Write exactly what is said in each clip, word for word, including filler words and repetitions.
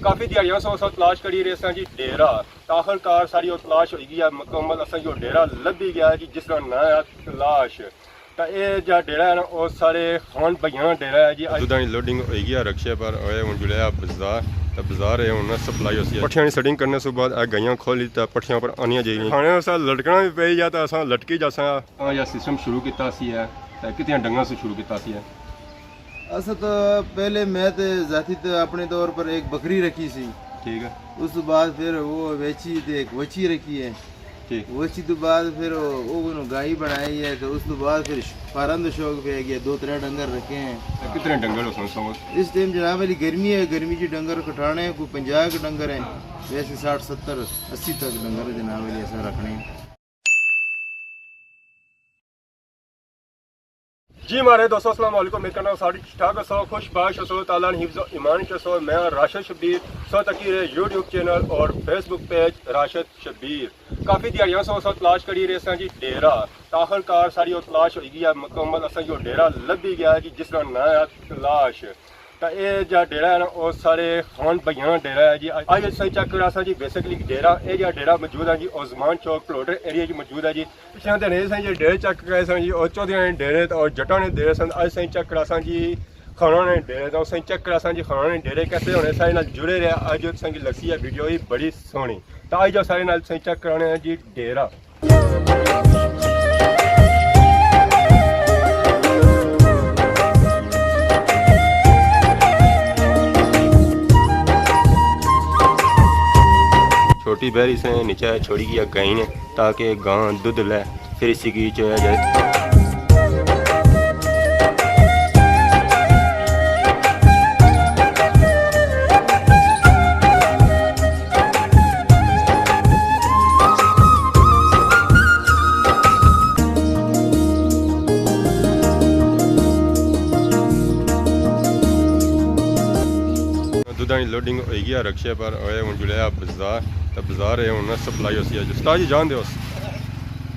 کافی دیہاڑیاں سو اساں تلاش کری رہے ساں جی ڈیرہ، تے آخر کار ساری او تلاش ہوئی گئی ہے مکمل، اساں کی او ڈیرہ لبھی گیا ہے جی، جس نا ناں ہے تلاش۔ تے اے جا ڈیرہ ہے نا، او سارے خان بھائیاں نا ڈیرہ ہے جی۔ دودھاں نی لوڈنگ ہوئی گئی ہے رکشے پر، اے ہن جلیا بازار، تے بازار اے ہن سپلائی ہوسی ہے۔ پٹھیاں نی سیٹنگ کرنے سو بعد اے گائیاں کھولی تے پٹھیاں پر آنیاں جائی رہیاں۔ کھانے اساں لٹکنا وی پئی گیا تے اساں لٹکی جاساں۔ ہاں، یا سسٹم شروع کیتا سی ہے، تے کتنیاں ڈنگاں سوں شروع کیتا سی ہے؟ اساں تو پہلے، میں تے ذاتی تے اپنے طور پر ایک بکری رکھی سی۔ ٹھیک ہے۔ اس تو بعد پھر وہ ویچی تے ایک وچی رکھی ہے۔ ٹھیک۔ وچی تو بعد پھر وہ، وہ انہوں گائی بنائی ہے، تو اس تو بعد پھر فارم دا شوق پہ گیا، دو ترے ڈنگر رکھے ہیں۔ تے کتنے ڈنگر ہو سن سو؟ اس ٹائم جناب علی گرمی ہے، گرمی چ ڈنگر کٹانے کوئی پنجاہ کے ڈنگر ہیں، ویسے ساٹھ، ستر، اسی تک ڈنگر جناب علی ایسا رکھنے ہیں۔ جی مہاڑے دوستو، السلام علیکم۔ امید کرنا سارے ٹھیک ٹھاک ہسو، خوش باش ہسو، تعالیٰ نے حفظ و ایمان چ ہسو۔ میں ہاں راشد شبیر، سو تکی رہے یوٹیوب چینل اور فیس بک پیج راشد شبیر۔ کافی دیہاڑیاں سو اساں تلاش کری رہے ساں جی ڈیرہ، تے آخر کار ساری او تلاش ہوئی گئی ہے مکمل، اساں کی او ڈیرہ لبھی گیا ہے جی، جس نا ناں ہے تلاش۔ تے اے جا ڈیرہ ہے نا، او سارے خان بھائیاں نا ڈیرہ ہے جی۔ اج اساں چیک کراساں جی، بیسیکلی ڈیرہ، اے جا ڈیرہ موجود ہے جی عثمان چوک پلوڈر ایریا چ موجود ہے جی۔ پچھے تے نہیں سن جی ڈیرے چیک کراساں جی، او چودھریاں نے ڈیرے تے او جٹاں نے ڈیرے سن۔ اج اساں چیک کراساں جی خاناں نے ڈیرے، تے اساں چیک کراساں جی خاناں نے ڈیرے کیسے ہونے۔ سارے نال جڑے رہے، اج اساں کی لگسی ہے ویڈیو ہی بڑی سوہنی۔ تے اج سارے نال اساں چیک کرانے ہیں جی ڈیرہ۔ چھوٹی بہری سے نیچے چھوڑی گیا گائیں نے، تاکہ گاں دودھ لے، پھر اسی کی چویا جائے۔ دودھاں نی لوڈنگ ہوئی گیا رکشے پر، اے ہن جلیا بازار، تے بازار اے ہن سپلائی ہوسی۔ اج استاد جی جان دیو۔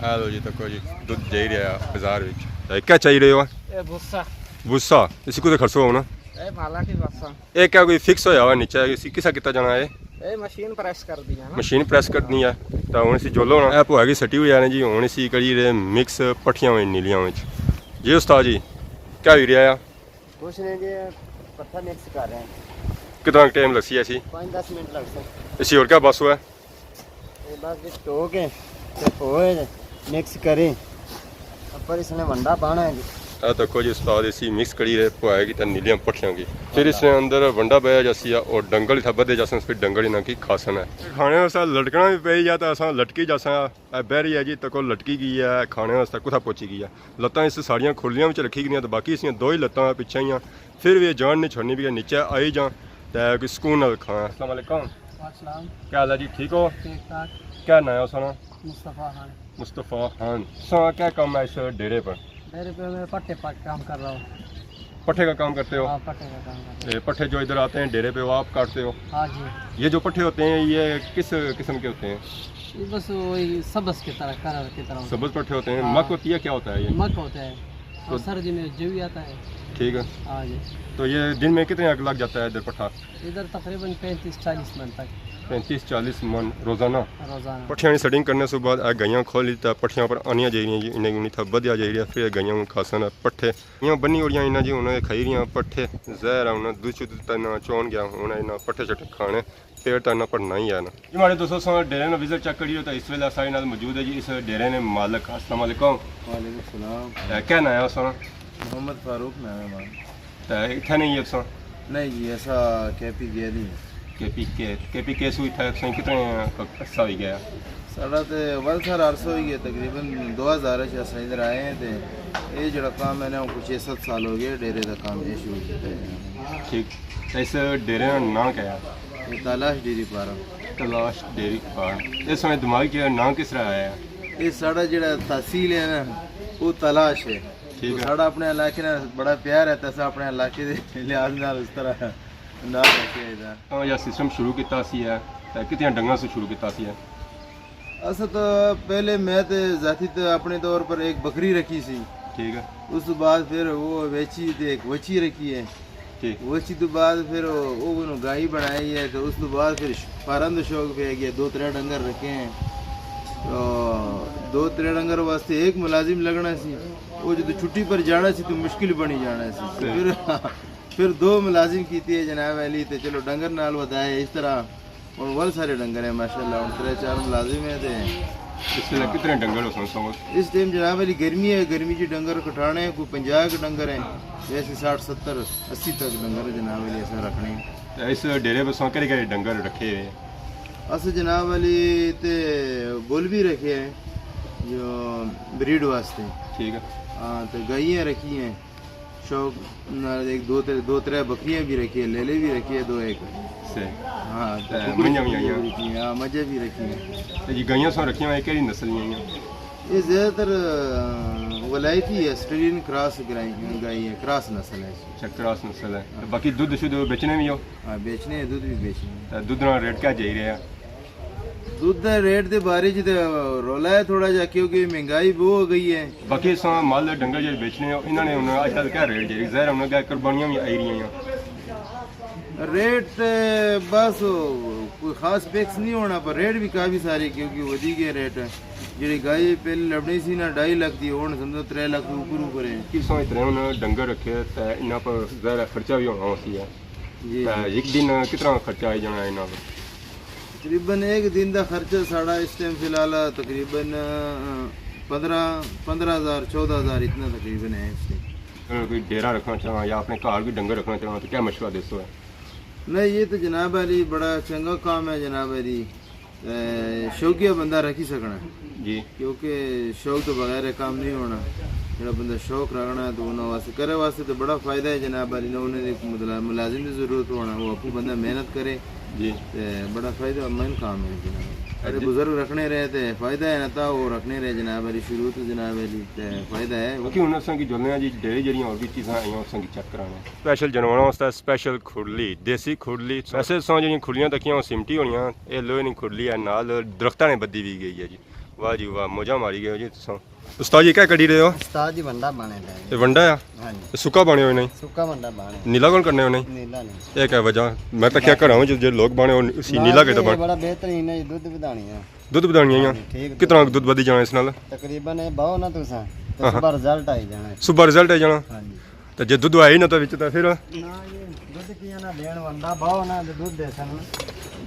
اے لو جی، تکو جی، دودھ جائی رہیا بازار وچ۔ تے کیا چاہی رہے ہو؟ اے بھوسا۔ بھوسا، اسی کتھے کھڑسو ہن؟ اے مالا کی بھوسا۔ اے کیا کوئی فکس ہویا ہوا نیچے، اسی کسا کیتا جانا اے؟ اے مشین پریس کر دی ہے نا۔ مشین پریس کرنی ہے، تے ہن اسی جولو نا۔ اے پوہا کی سٹی ہوئی ہے نا جی، ہن اسی کری رہے مکس پٹھیاں وچ، نیلیاں وچ۔ جی استاد جی، کیا ہوئی رہیا ہے؟ کچھ نہیں جی، پٹھا مکس کر رہے ہیں۔ کتنا ٹائم لگسی ایسی؟ پانچ دس منٹ لگ سکتے۔ اسی اور کیا بس ہوا ہے؟ یہ بس جی ٹوک ہے، تے پوہے مکس کریں، پر اس نے ونڈا پانا ہے جی۔ اے تکو جی استاد اسی مکس کری رہے پوہے کی تے نیلیاں پٹھیاں کی۔ پھر اس نے اندر ونڈا پایا جاسی ہے اور ڈنگل اتھا بدھے جاسن، پھر ڈنگل انہاں کی کھاسن ہے۔ کھانے واسطے لٹکنا بھی پئی جا تے اساں لٹکی جاساں۔ اے بہری ہے جی، تکو لٹکی گئی ہے، کھانے واسطے کتھا پہنچی گئی ہے۔ لتاں اس ساڑیاں کھلیاں وچ رکھی گئیاں تے باقی اس دیاں دو ہی لتاں پچھے ہیاں، پھر وی اے جان نہیں چھوڑنی، بھی نیچے آئی جاں تے کوئی سکون نال کھاں۔ السلام علیکم۔ وعلیکم السلام۔ کیا حال ہے جی، ٹھیک ہو؟ ٹھیک ٹھاک۔ کیا ناں ہے ساڑا؟ مصطفیٰ خان۔ مصطفیٰ خان، تساں کیا کم ہے اس ڈیرے پر؟ ڈیرے پہ میں پٹھے پاک کام کر رہا ہوں۔ پٹھے کا کام کرتے ہو؟ ہاں، پٹھے کا کام کرتے ہیں۔ اے، پٹھے جو ادھر آتے ہیں ڈیرے پہ، وہ آپ کاٹتے ہو؟ ہاں جی۔ یہ جو پٹھے ہوتے ہیں، یہ کس قسم کے ہوتے ہیں؟ یہ بس وہی سبز کی طرح، کرر کی طرح ہوتے ہیں۔ سبز پٹھے ہوتے ہیں۔ ہاں۔ مک ہوتی ہے، کیا ہوتا ہے یہ؟ مک ہوتا ہے۔ تو اور سردی میں جوئی آتا ہے۔ ٹھیک ہے۔ ہاں جی۔ تو یہ دن میں کتنے لگ جاتا ہے ادھر پٹھا؟ ادھر تقریباً پینتیس چالیس من تک۔ پینتیس چالیس من روزانہ؟ روزانہ۔ پٹھیاں نی سیٹنگ کرنے سو بعد اے گائیاں کھولی تے پٹھیاں پر آنیاں جائی رہیاں جی، انہیں کی اتھا بدھیا جائی رہیا، پھر اے گائیاں ہن کھاسن پٹھے۔ گائیاں بنی اوڑیاں انہاں جی، انہاں نے کھائی رہیاں پٹھے، زہر ہے انہاں، دودھ شودھ تے نہ چون گیا، ہن انہاں پٹھے شٹھے کھانے، پیٹ تے انہاں بھرنا ہی ہے نا۔ جی ماڑے دوستو، اساں ڈیرے نا وزٹ چیک کریو تے اس ویلے ساڑے نال موجود ہے جی اس ڈیرے نے مالک۔ السلام علیکم۔ وعلیکم السلام۔ اے، کیا ناں ہے اساں؟ محمد فاروق ناں ہے ہمارا۔ تے اتھے نہیں ہے تساں؟ نہیں جی، ایسا کے پی کے نہیں ہے۔ کے پی کے، کے پی کے سو اتھے تساں کتنے عرصہ ہوئی گیا؟ ساڑا تے ول سارا عرصہ ہوئی گیا، تقریباً دو ہزار اچ اساں ادھر آئے ہیں تے اے جڑا کام ہے نا، کچھ چھ ست سال ہو گئے ڈیرے دا کام اے شروع کیتا ہے۔ ٹھیک۔ تے اس ڈیرے نا ناں کیا ہے؟ اے تلاش ڈیری فارم۔ تلاش ڈیری فارم۔ اس سمے دماغ چ ناں کس طرح آیا ہے؟ اے ساڑا جڑا تحصیل ہے نا، او تلاش ہے۔ ٹھیک ہے۔ ساڑا اپنے علاقے نال بڑا پیار ہے، تے اساں اپنے علاقے دے لحاظ نال اس طرح ناں رکھیا ہے۔ ہاں، یا سسٹم شروع کیتا سی ہے، تے کتنیاں ڈنگاں سے شروع کیتا سی ہے؟ اساں تو پہلے، میں تے ذاتی تے اپنے طور پر ایک بکری رکھی سی۔ ٹھیک ہے۔ اس تو بعد پھر وہ ویچی تے ایک وچی رکھی ہے۔ جی۔ اس چیز تو بعد پھر او، او انہوں گائی بنائی ہے، تو اس تو بعد پھر ش-، فارم دا شوق پہ گیا، دو ترے ڈنگر رکھے ہیں۔ تو دو ترے ڈنگر واسطے ایک ملازم لگنا سی، وہ جدوں چھٹی پر جانا سی تو مشکل بنی جانا سی۔ تو پھر، پھر دو ملازم کیتے ہیں جناب علی، تو چلو ڈنگر نال ودائے اس طرح۔ ہن ول سارے ڈنگر ہیں ماشاءاللہ، ہن ترے چار ملازم ہیں تے اس ویلے کتنے ڈنگر ہو سن سو؟ اس ٹائم جناب علی گرمی ہے، گرمی چ ڈنگر کٹھانے ہیں، کوئی پنجاہ کے ڈنگر ہیں، ویسے ساٹھ، ستر، اسی تک ڈنگر جناب علی اساں رکھنے ہیں۔ تے اس ڈیرے پر سو کہڑے کہڑے ڈنگر رکھے ہوئے ہیں؟ اس جناب علی تے بل بھی رکھے ہیں جو بریڈ واسطے۔ ٹھیک ہے۔ ہاں، تے گائیاں رکھی ہیں۔ شوق نال ایک دو ترے، دو ترے بکریاں بھی رکھی ہیں، لیلے بھی رکھی ہیں دو ایک۔ صحیح۔ ہاں، تے ککڑی منجھاں بھی شکڑی آئیاں؟ بھی رکھی ہیں، ہاں، مجھے بھی رکھی ہیں۔ تے جی گائیاں سو رکھیاں ہوئیں، کہڑی نسل نیاں آئیاں؟ یہ زیادہ تر، آ، ولائتی ہے، آسٹریلین کراس گرائی-، گائی ہے، کراس نسل ہے۔ اچھا، کراس نسل ہے۔ تے باقی دودھ شودھ بیچنے بھی ہو؟ ہاں، بیچنے ہیں، دودھ بھی بیچنے ہیں۔ تے دودھ نا ریٹ کیا جائی رہا ہے؟ دودھ دے ریٹ دے بارے چ تے رولا ہے تھوڑا جہا، کیونکہ مہنگائی بہت ہو گئی ہے۔ باقی اساں مال ڈنگر جڑے بیچنے ہو، انہاں نے ہن اج کل کیا ریٹ جڑی؟ ظاہر ہے ہن اگے قربانیاں بھی آئی رہی ہیں۔ ریٹ تے بس کوئی خاص فکس نہیں ہونا، پر ریٹ بھی کافی سارے کیونکہ ودی گئے ریٹ۔ جڑی گائے پہلے لبنی سی نا ڈھائی لاکھ دی، ہن سمجھو ترے لاکھ دے اوپر اوپر ہے۔ کساں اتنے ہن ڈنگر رکھے تے انہاں پر ظاہر ہے خرچہ بھی ہونا ہوسی ہے۔ جی۔ تے ایک دن کتنا خرچہ آئی جانا ہے انہاں پر؟ تقریباً ایک دن دا خرچہ ساڑا اس ٹائم فی الحال تقریباً، آ، پندرہ، پندرہ ہزار، چودہ ہزار اتنا تقریباً ہے اس ٹائم۔ اگر کوئی ڈیرہ رکھنا چاہنا یا اپنے گھر کوئی ڈنگر رکھنا چاہنا تو کیا مشورہ دیسو ہے؟ نہیں، یہ تو جناب علی بڑا چنگا کام ہے جناب علی۔ اے، شوقیہ بندہ رکھی سکنا ہے۔ جی۔ کیونکہ شوق تو بغیر یہ کام نہیں ہونا۔ جڑا بندہ شوق رکھنا ہے تو انہاں واسطے، کرے واسطے تو بڑا فائدہ ہے جناب علی، نہ انہیں دی مطلب ملازم دی ضرورت ہونا، وہ اپنی بندہ محنت کرے۔ جی۔ تے بڑا فائدہ مند کام ہے جناب۔ سارے جی۔ بزرگ رکھنے رہے تے فائدہ ہے نا، تا وہ رکھنے رہے جناب علی، شروع تو جناب علی تے فائدہ ہے۔ باقی ہن اساں کی جلنے آں جی، ڈیرے جڑیاں ہور بھی چیزاں آئیاں، اساں کی چیک کرانے۔ سپیشل جانوراں واسطے سپیشل کھرلی، دیسی کھرلی۔ ویسے اساں جڑیاں کھرلیاں تکیاں او سمٹی ہونیاں، اے لوہے نی کھرلی ہے، نال درختاں نے بدھی وی گئی ہے جی۔ واہ جی واہ، موجاں ماری گئے ہو جی تساں۔ استاد جی، کیا کڈی رہے ہو؟ استاد جی، ونڈا بانے پے۔ اے ونڈا ہے؟ ہاں جی۔ اے سکا بانے ہو نہیں؟ سکا ونڈا بانے۔ نیلا کون کرنے ہو نہیں؟ نیلا نہیں۔ اے کیا وجہ؟ میں تکیا گھراں وچ جے لوگ بانے ہو، اسی نیلا کڈی بانے؟ بڑا بہترین ہے، دودھ ودھانی ہے۔ دودھ ودھانی ہے؟ ہاں جی، ٹھیک۔ کتنا دودھ ودھی جانا اس نال؟ تقریباً اے باؤ نا تساں، تے ہاں ہاں۔ صبح رزلٹ آئی جانا ہے۔ صبح رزلٹ آئی جانا؟ ہاں جی۔ تے جے دودھ آئی نا تے وچ تے پھر؟ نہ جی، دودھ کیاں نہ دین، ونڈا باؤ نا تے دودھ دیسن۔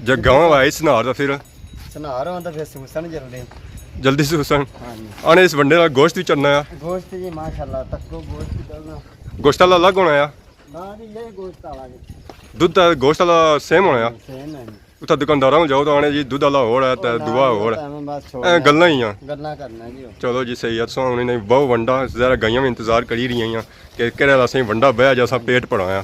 جے گاواں آئی سنار تے پھر؟ سنار ہون تے پھر سوسن جلدی۔ جلدی سوسن۔ ہاں جی۔ آنے اس ونڈے نال گوشت وی چڑھنا ہے۔ گوشت جی ماشاءاللہ، تکو گوشت وی چڑھنا۔ گوشت والا الگ ہونا ہے؟ نہ جی، یہ گوشت والا جی۔ دودھ تے گوشت والا سیم ہونا ہے؟ سیم ہے جی۔ اتھا دکانداراں کول جاؤ تاں آنے جی دودھ والا ہور ہے تے دوا ہور ہے۔ ایویں بس چھوڑ اے گلاں ہی آں۔ گلاں کرنا جی۔ چلو جی صحیح ہے، تساں ہن انہیں بہو ونڈا، ذرا گائیاں وی انتظار کری رہی ہیں کہ کہڑے والا سہی ونڈا بہیا جا سا پیٹ بھرایا۔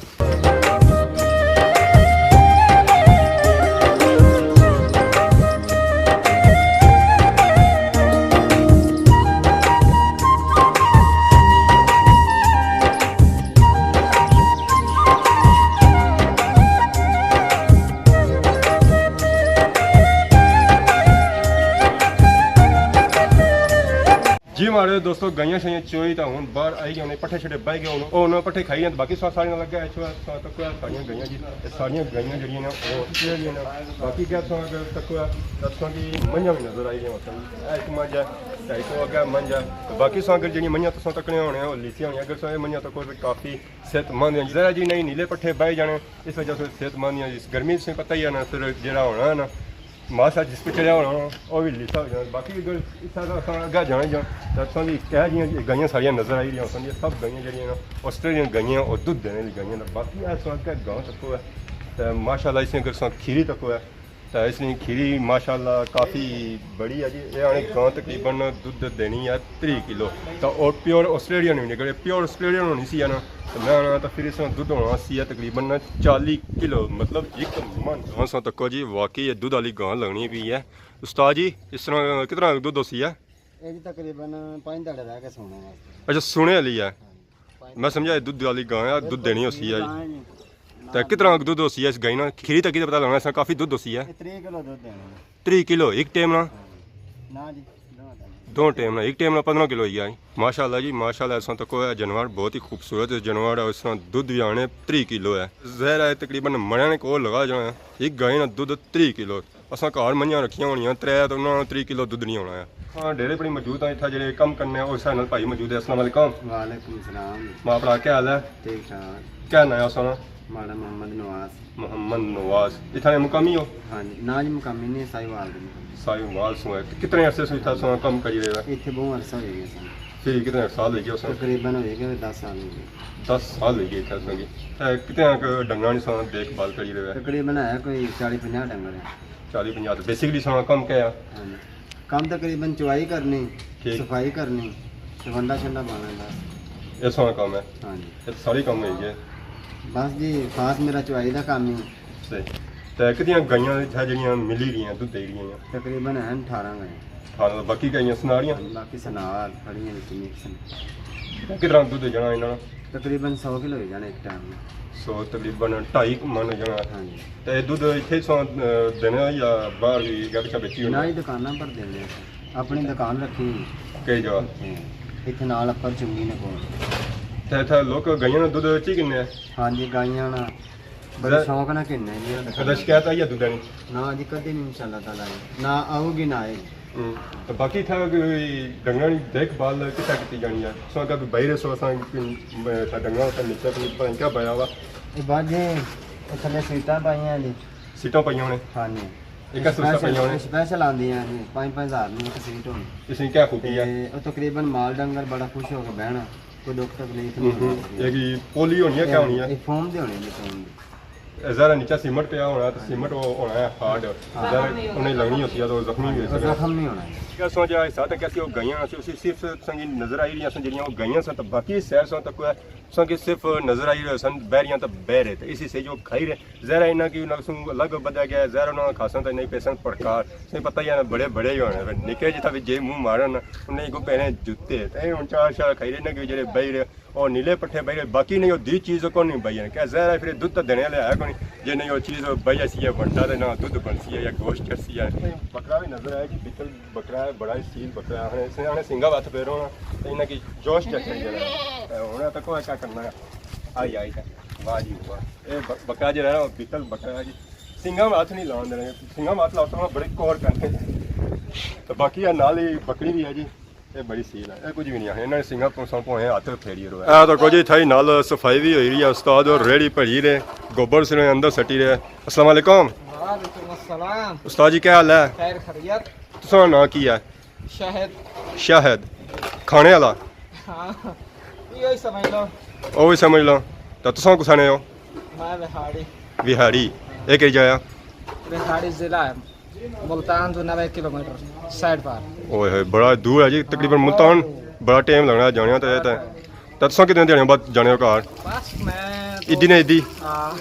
جی ماڑے دوستو، گائیاں شائیاں چوئی تاں ہن باہر آئی گئے نے، پٹھے شٹھے بہہ گئے ہن، او انہاں پٹھے کھائی جاندے، باقی ساریاں لگا ہے، تساں تکو ساریاں گائیاں جی، اے ساریاں گائیاں جیڑیاں نے او آسٹریلین نے۔ باقی کیا تساں اگر تکو تاں تساں کی منجھاں وی نظر آئی گئیاں ہوسن، اے اک منجھ ہے، تے اک او اگے منجھ ہے۔ باقی تساں اگر جیڑیاں منجھاں تساں تکنے ہونے او لیسیاں ہونیاں، اگر تساں اے منجھاں تکو تے کافی صحت مند ہیں۔ ذرا جی نہیں نیلے پٹھے بہہ جانے، اس وجہ سے صحت مند ہیں۔ اس گرمی سے پتہ ہی ہے نا، پھر جیڑا ہونا ہے نا، ماسا جس پہ چڑھیا ہونا، او وی لیسا ہو جانا۔ باقی اگر اس طرح اساں اگے جانے جاں، تاں اساں وی کہہ جیاں گائیاں ساریاں نظر آئی رہیاں ہوسن، یہ سب گائیاں جیڑیاں نا، آسٹریلین گائیاں اور دودھ دینے والی گائیاں نا۔ باقی اے اساں اگے گاں تکو ہے، تے ماشاءاللہ اس نے اگر اساں کھیری تکو ہے، تے اس نے کھیری ماشاءاللہ کافی بڑی ہے جی۔ اے آنے گاں تقریباً دودھ دینی ہے تریہہ کلو۔ تے اور پیور آسٹریلین وی نکلے، پیور آسٹریلین ہونی سی ہے نا، تے میں آنا تے پھر اس نا دودھ ہونا سی ہے تقریباً چالی کلو، مطلب ایک من۔ اساں تکو جی واقعی یہ دودھ والی گاں لگنی پئی ہے۔ استاد جی، اس طرح کتنا دودھ ہوسی ہے؟ اے جی تقریباً پنج دھاڑے رہ کے سونے واسطے۔ اچھا، سونے والی ہے۔ ہاں جی۔ میں سمجھا یہ دودھ والی گاں ہے، دودھ دینی ہوسی ہے۔ گاں ہے جی۔ تے کتنا دودھ ہوسی ہے اس گائیں نا؟ کھیری تک کی پتہ لگنا، اس نا کافی دودھ ہوسی ہے۔ اے تریہہ کلو دودھ دینا۔ تریہہ کلو ایک ٹائم نا؟ ہاں جی۔ نہ جی، دونوں ٹائم۔ دو ٹائم نا، ایک ٹائم نا پندرہ کلو ہی آئی۔ ماشاءاللہ جی، ماشاءاللہ، اساں تکو ہے جانور بہت ہی خوبصورت ہے جانور ہے، اس نا دودھ بھی آنے تری کلو ہے۔ ظاہر ہے تقریباً مڑیاں نے کول لگا جانا ہے۔ ایک گائے نا دودھ تری کلو۔ اساں گھر منجھیاں رکھیاں ہونیاں ترے، تے انہاں نا تری کلو دودھ نہیں ہونا ہے۔ ہاں، ڈیرے اپنی موجود ہیں، اتھا جڑے کم کرنے ہیں، اس نال بھائی موجود ہے۔ السلام علیکم۔ وعلیکم السلام۔ ماں اپنا کیا حال ہے؟ ٹھیک ٹھاک۔ کیا نام ہے اساں نا؟ ماڑا محمد نواز۔ محمد نواز۔ اتھا نے مقامی ہو؟ ہاں جی، نہ جی مقامی نہیں، ساہیوال دے مقامی۔ ساہیوال سوں ہے۔ تے کتنے عرصے سوں اتھا سوں کم کری رہے ہو؟ اتھے بہت عرصہ ہو گیا سن۔ پھر کتنے سال ہوئی گئے سن؟ تقریباً ہوئی گئے دس سال ہوئی گئے۔ دس سال ہوئی گئے اتھا سوں کی۔ تے کتنے ڈنگراں نی سوں دیکھ بھال کری رہے ہو؟ تقریباً ہے کوئی چالی پنجاہ ڈنگر ہے۔ چالی پنجاہ۔ تے بیسکلی سوں کم کیا ہے؟ ہاں جی۔ کم تقریباً چوائی کرنی، ٹھیک۔ صفائی کرنی، تے ونڈا شنڈا پانا بس۔ یہ سوں کم ہے؟ ہاں جی۔ یہ سارے کم ہوئی گئے؟ بس جی، خاص میرا چوائی دا کم ہی۔ صحیح۔ تے کتنیاں گائیاں اتھا جڑیاں ملی رہیاں، دودھ دے رہیاں؟ تقریباً ہیں اٹھارہ گائیاں۔ اٹھارہ، باقی گائیاں سناریاں؟ باقی سنار کھڑیاں وچ مکس نے۔ کتنا دودھ جانا انہاں؟ تقریباً سو کلو ہو جانا ایک ٹائم نا۔ سو تقریباً ڈھائی من ہو جانا۔ ہاں جی۔ تے دودھ اتھے سو، آ، دینے یا باہر بھی اگے پچھے بیچی ہونا؟ نہ ہی دکاناں پر دینے ہیں۔ اپنی دکان رکھی ہوئی۔ کئی جگہ؟ اتھے، اتھے نال اپر چنگی نے کول۔ تے اتھے لوگ گائیاں نا دودھ چی کنے ہیں؟ ہاں جی، گائیاں نا بڑے زہ-، شوق نال کنے ہیں جی۔ کدے شکایت آئی ہے دودھ نی؟ نہ جی، کدی نہیں انشاءاللہ تعالیٰ آئی۔ نہ آؤ گی نہ آئے گی۔ ہوں۔ تے باقی اتھے کوئی ڈنگراں نی دیکھ بھال کسا کیتی جانی ہے؟ سو اگر کوئی بائی رہے سو اساں کوئی، م-، ڈنگراں اتھے نیچے کوئی پتہ نہیں کیا بایا ہوا۔ یہ بعد جی، یہ تھلے سیٹاں پائیاں جی۔ سیٹاں پائیاں ہونے؟ ہاں جی۔ ایک سو سیٹاں پائیاں ہونے؟ اسپیشل آندی ہیں جی، پانچ پانچ ہزار نی ایک سیٹ ہونی۔ اس نی کیا خوبی ہے؟ تے او تقریباً مال ڈنگر بڑا خوش ہو کے بہنا، کوئی دکھ تکلیف نہیں ہوں ہوں۔ ہوندی۔ یہ کی پولی ہونی ہے، کیا ہونی ہے؟ یہ فوم دے ہونے جی، فوم دے۔ اے ذرا نیچے سیمنٹ پیا ہونا، تے سیمنٹ وہ ہونا ہے ہارڈ۔ ہاں۔ ذرا انہیں لگنی ہوتی ہے تو زخمی بھی ہو سکتا ہے۔ زخم نہیں ہونا۔ کیا سوچا ہے ساتھ کیا سی وہ گائیاں سی، اسی صرف سنگی نظر آئی رہی ہیں، جڑیاں وہ گائیاں سن، تو باقی سیر سن تک ہے۔ تساں کی صرف نظر آئی رہے سن، بہریاں تے بہرے، تے اسی سے جو کھائی رہے، ظاہر ہے انہاں کی انہاں سوں الگ بدھا گیا، ظاہر انہاں کھاساں تے نہیں پیسن پڑکار، تساں پتہ ہی ہے نا، بڑے بڑے ہی ہونے، پھر نکے جتھا بھی جے منہ مارن نا، انہیں کو پہنے جوتے، تے ہن چار شار کھائی رہے نا کہ جڑے بہی رہے، اور نیلے پٹھے بہی رہے، باقی نہیں وہ دی چیز کو نہیں بہی ہے، کیا ظاہر ہے پھر دودھ تو دینے والے ہے کونی، جے نہیں وہ چیز بہی سی ہے بنتا تے نہ دودھ بنسی ہے یا گوشت چڑسی ہے۔ بکرا بھی نظر آیا جی، بکل بکرا ہے، بڑا ہی سیل بکرا ہے۔ ہن اس نے سنگا ہتھ پھیرو نا، تے انہاں کی جوش چڑھ جانا ہے۔ تے ہن تکو کیا کرنا ہے؟ آئی، آئی تے۔ واہ جی واہ۔ اے ب-، بکرا جڑا ہے، وہ بیتل بکرا ہے جی۔ سنگا میں ہتھ نہیں لاؤن دینا، سنگا میں ہتھ لاؤ تو بڑے کور کرنے۔ تے باقی اے نال ہی بکری بھی ہے جی۔ اے بڑی سیل ہے، اے کچھ بھی نہیں ہے۔ انہاں نے سنگا پوساں پوئے ہتھ پھیری رہے۔ اے تو کچھ اتھا ہی نال صفائی بھی ہوئی رہی ہے، استاد اور ریڑھی بھری رہے، گوبر سے اندر سٹی رہے۔ السلام علیکم۔ وعلیکم السلام۔ استاد جی، کیا حال ہے؟ خیر خیریت۔ تساں ناں کی ہے؟ شاہد۔ شاہد۔ کھانے والا؟ ہاں، ایہو ہی سمجھ لو۔ او ہی سمجھ لو۔ تے تساں کسا نے ہو؟ میں وہاڑی۔ وہاڑی۔ اے کہڑی جگہ؟ وہاڑی ضلع ہے، ملتان تو نوے کلومیٹر سائیڈ پر۔ اوئے ہوئے، بڑا دور ہے جی، تقریباً ملتان بڑا ٹائم لگنا ہے جانے تے۔ تے تساں کتنے دیہاڑیاں بعد جانے ہو گھر؟ بس میں تو عیدی نے عیدی؟ ہاں۔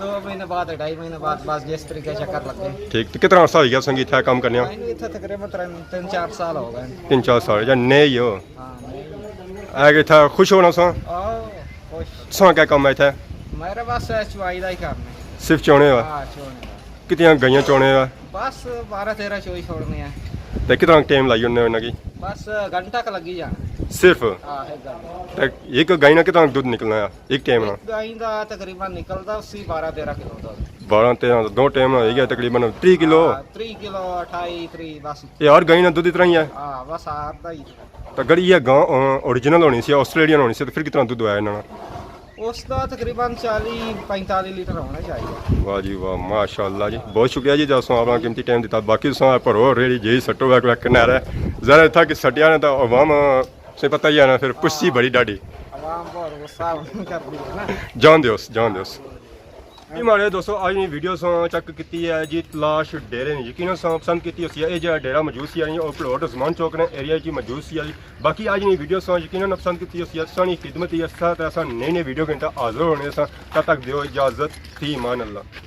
دو مہینے بعد، ڈھائی مہینے بعد، بس جس طریقے چکر لگے۔ ٹھیک، تے کتنا عرصہ ہوئی گیا تساں کی اتھے کم کرنے آ؟ میں اتھے تقریباً ترن، تین چار سال ہو گئے۔ تین چار سال، یا نئے ہی ہو؟ ہاں، نئے ہی۔ اے کہ اتھے خوش ہونا ساں؟ آؤ، خوش۔ تساں کیا کم ہے اتھے؟ میرے بس اے چوائی دا ہی کم ہے۔ صرف چونے ہو؟ ہاں، چونے دا۔ کتنیاں گائیاں چونے ہو؟ بس بارہ تیرہ چوئی چھوڑنے ہیں۔ تے کتنا ٹائم لائی ہونے انہاں کی؟ بس گھنٹہ ک لگی جانا۔ صرف؟ ہاں، ایک گھنٹہ۔ تے ایک گائے نا کتنا دودھ نکلنا ہے؟ ایک ٹائم نا؟ ایک گائے دا تقریباً نکلدا اسی بارہ تیرہ کلو دا۔ بارہ تیرہ، دو ٹائم نا ہوئی گیا تقریباً تری کلو۔ ہاں، تری کلو، اٹھائی، تری بس۔ یہ ہر گائے نا دودھ اتنا ہی ہے؟ ہاں، بس ہر دا ہی۔ تے اگر یہ گاں، آ، اوریجنل ہونی سی، آسٹریلین ہونی سی، تے پھر کتنا دودھ ہویا انہاں نا؟ اس دا تقریباً چالی پینتالی لیٹر ہونا چاہیے۔ واہ جی واہ، ماشاءاللہ جی، بہت شکریہ جی، جو تساں اپنا قیمتی ٹائم دیتا۔ باقی تساں بھرو ریڑھی جیہی سٹو ہے کنارے، ذرا اتھا کہ سٹیا نا تے عوام سے پتہ ہی ہے نا، پھر پچھسی بڑی ڈاڈی۔ عوام بہت غصہ کر دی ہے نا۔ جان دیوس، جان دیوس۔ جی ماڑے دوستو، اج نی ویڈیو ساں چیک کیتی ہے جی تلاش ڈیرے نے۔ یقیناً ساں پسند کیتی ہوسی ہے۔ اے جیہڑا ڈیرا موجود سی ہے، او پلوٹ عثمان چوک نے ایریا وچ موجود سی ہے۔ باقی اج نی ویڈیو ساں یقیناً پسند کیتی ہوسی ہے۔ تساں نی خدمت وچ اساں تے اساں نئی نئی ویڈیو گھنٹہ حاضر ہونے ساں۔ تب تک دیو اجازت، فی امان اللہ۔